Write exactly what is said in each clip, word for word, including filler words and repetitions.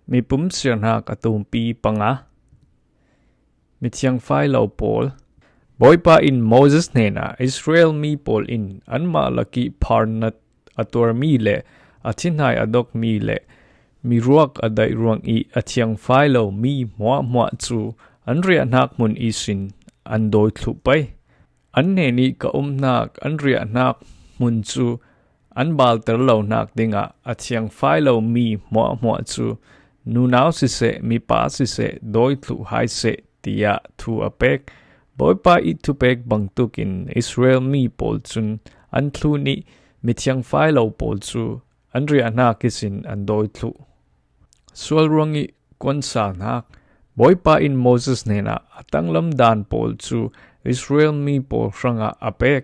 Mipum siahnak a tumpi panga. Mithiangfai lo pawl. Bawipa in Moses hnenah, Israel mi pawl in anmah lakih pharnat a tuarmi le a thinai a dokmi le miruak a daih ruang ih a thiangfai lo mi hmuahhmuah cu an riahnak hmun ihsin an dawi thluh pei. An hnenih ka umnak an riahnak hmun cu an balter lonak dingah a thiangfai lomi hmuahhmuah cu nunau siseh, mipa siseh, dawi thluh hai seh, tiah thu a pek. Bawipa ih thupek bangtuk in Israel mi pawl cun an thlun ih mithiangfai lo pawl cu an riahnak ihsin an dawi thluh. Sual ruangih kuansalnak. Bawipa in Moses hnenah a tanglam dan pawl cu Israel mi pawl hrangah a pek.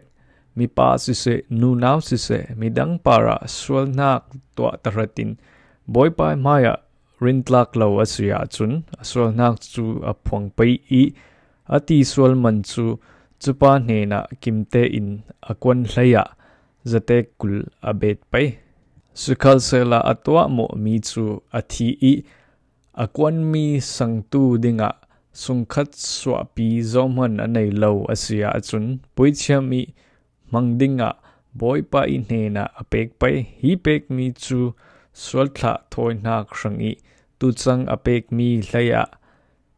Mipa siseh, nunau siseh, midang parah sualnak tuah tahratin Bawipa hmaiah rintlak lo a si ahcun a sualnak cu a phuang pei ih a tisual man cu cupa hnenah kimte in a kuan hleiah zatek kul a bet pei. Sikhalsehla a tuahmawhmi cu a thi ih a kuanmi sangtu dingah sungkhat suahpi zohman a nei lo a si ahcun puithiam ih hmang dingah Bawipa ih hnenah a pek pei. Hi pekmi cu sualthlah thawinak hrangih tucang a pekmi hleiah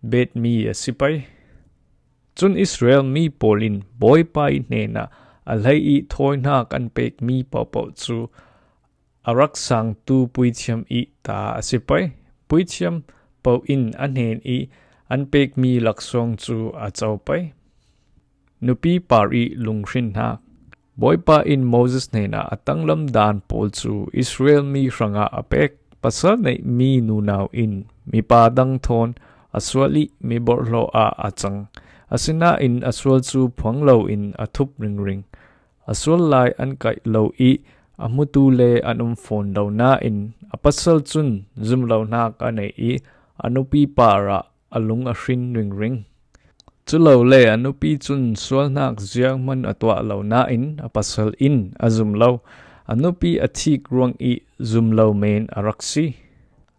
betmi a si pei. Cun Israel mi pawl in Bawipa ih hnenah a hlei ih thawinak an pekmi pohpoh cu a rak sangtu puithiam ih ta a si pei. Puithiam poh in a hnen ih an pekmi laksawng cu a co pei. Nupi par ih lunghrinnak. Bawipa in Moses hnenah a tanglam dan pawl cu Israel mi hrangah a pek. Pasal neihmi nunau in mipa dang thawn a sual ih miborhhlawh ah a cang. Asinain a sual cu phuang loin a thup ringring. A sual lai an kaih lo ih a hmutu le an um fawn lo nain a pasal cun zumlonak a nei ih a nupi parah a lung a hrin ringring. Culole a nupi cun sualnak zianghman a tuah lo nain a pasal in a zum lo. A nupi a thik ruangih zum lo men a rak si.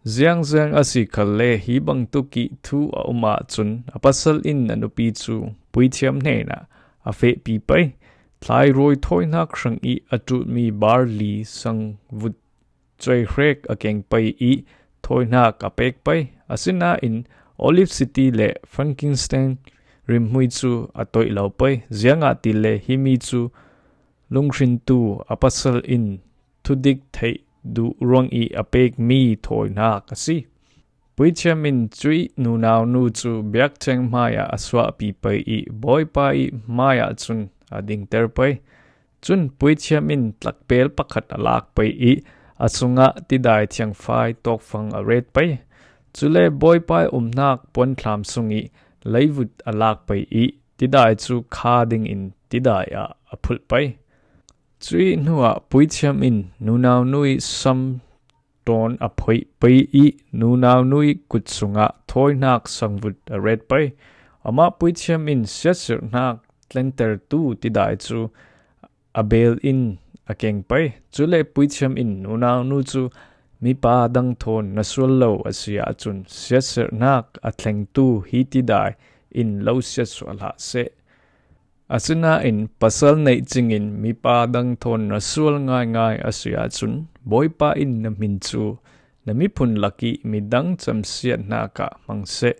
Ziangziang a si khalle hi bangtuk ih thu a um ahcun a pasal in a nupi cu puithiam hnenah a fehpi pei. Thlairawi thawinak hrangih a ṭulmi barli sangvut cuaihrek a keng pei ih thawinak a pek pei. Asinain olive siti le frankincense rimhmui cu a toih lo pei. Ziangahtile himi cu lunghrintu a pasal in thudik theih duh ruangih a pekmi thawinak a si. Puithiam in cuih nunau nu cu biakṭheng hmaiah a suahpi pei ih Bawipa ih hmaiah cun a dingter pei. Cun puithiam in tlakpel pakhat a lak pei ih a sungah tidai thiangfai tawkfang a ret pei. Cule Bawipa ih umnak puanthlam sungih leivut a lak pei ih tidai cu kha dingin tidai ah a phulh pei. Cuih hnuah puithiam in nunau nu ih sam tawn a phoih pei ih nunau nu ih kut sungah thawinak sangvut a ret pei. Amah puithiam in siatserhnak tlentertu tidai cu a bel in a keng pei. Cule puithiam in nunau nu cu mipa dang thawn na sual lo a si ahcun siatserhnak a thlengtu hi tidai in lo siatsuah hlah seh. Asinain pasal neih cingin mipa dang thawn na sual ngaingai a si ahcun Bawipa in na hmin cu na miphun lakih midang camsiatnak ah hmang seh.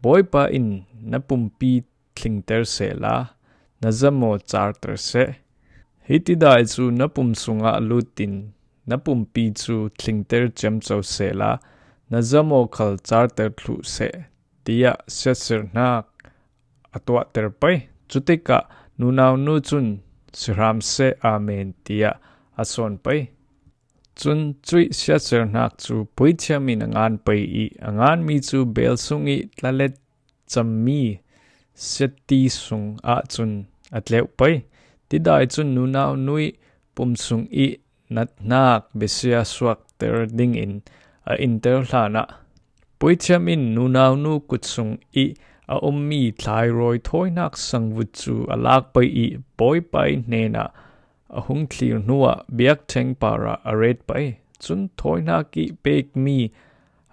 Bawipa in na pumpi thlingter sehla na zamaw carter seh. Hi tidai cu na pum sungah lutin na pumpi cu thlingter ciamco sehla na zamaw khal carter thluh seh, tiah siatserhnak a tuahter pei. Cutikah nunau nu cun, "Si hram seh, Amen," tiah a sawn pei. Cun cuih siatserhnak cu puithiam in a ngan pei ih a nganmi cu bel sungih tlalet cammi siatti sung ahcun a tleuh pei. Tidai cun nunau nu ih pum sungih nathnak besia suakter dingin a inter hlanah puithiam in nunau nu kut sungih a ummi thlairawi thawinak sangvut cu a lak pei ih Bawipa ih hnenah a hung thlir hnuah biakṭheng parah a ret pei. Cun thawinak ih pekmi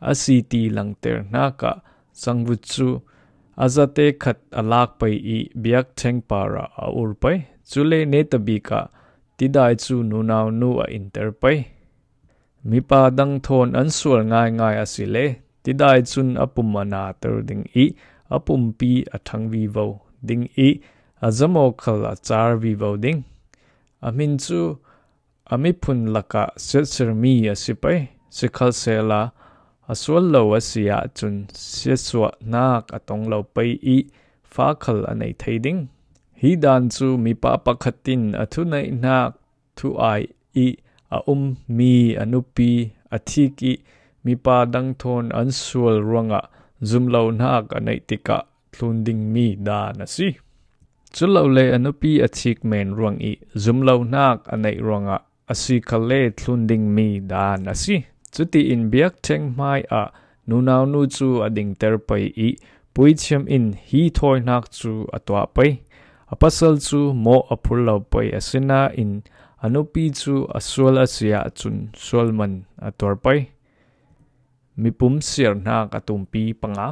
a si ti langter hnakah sangvut cu a zate khat a lak pei i biakṭheng parah a ur pei. Cule netabik ah tidai cu nunau nu a inter pei. Mipa dang thawn an sual ngaingai a si le, tidai cun a pum a nater ding i a pumpi a ṭhang vivo ding i a zamaw khal a car vivo ding. A hmin cu a miphun lakah siatsermi a si pei. Sikhalsehla a sual lo a si ahcun siatsuahnak a tong lo pei i fa khal a nei thei ding. Hi dan cu mipa pakhat in a thuneihnak thu-ai i a ummi a nupi a thik i mipa dang thawn an sual ruangah zumlonak a neih tikah thlun dingmi dan a si. Culole a nupi a thik men ruang i zumlonak a neih ruangah a si khalle thlun dingmi dan a si. Cutiin biakṭheng hmaiah nunau nu cu a dingter pei i puithiam in hi thawinak cu a tuah pei. A pasal cu mawh a phur lo pei, asinain a nupi cu a sual a si ahcun sual man a tuar pei. Mipum siarnak a tumpi panga.